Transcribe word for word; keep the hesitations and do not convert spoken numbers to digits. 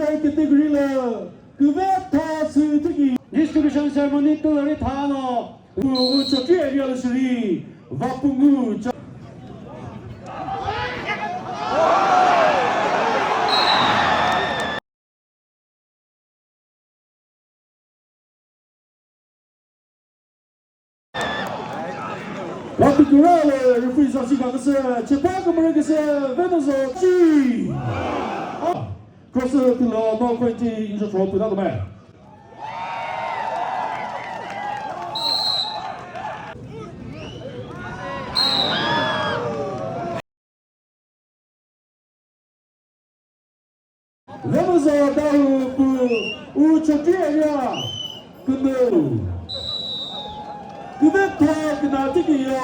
Category lü küvetha sü tiki. Distribution ceremony tüleri thano. Uchoki area lü shiri. Vapungu. Wati kurale referee sa sika kese, chepa kümüre kese, Venuzo chi. Ah, cross tilo no point injo throw püna dome. Venuzo Dawhuo pü Uchoki area künü. Küvetha küna tiki yo.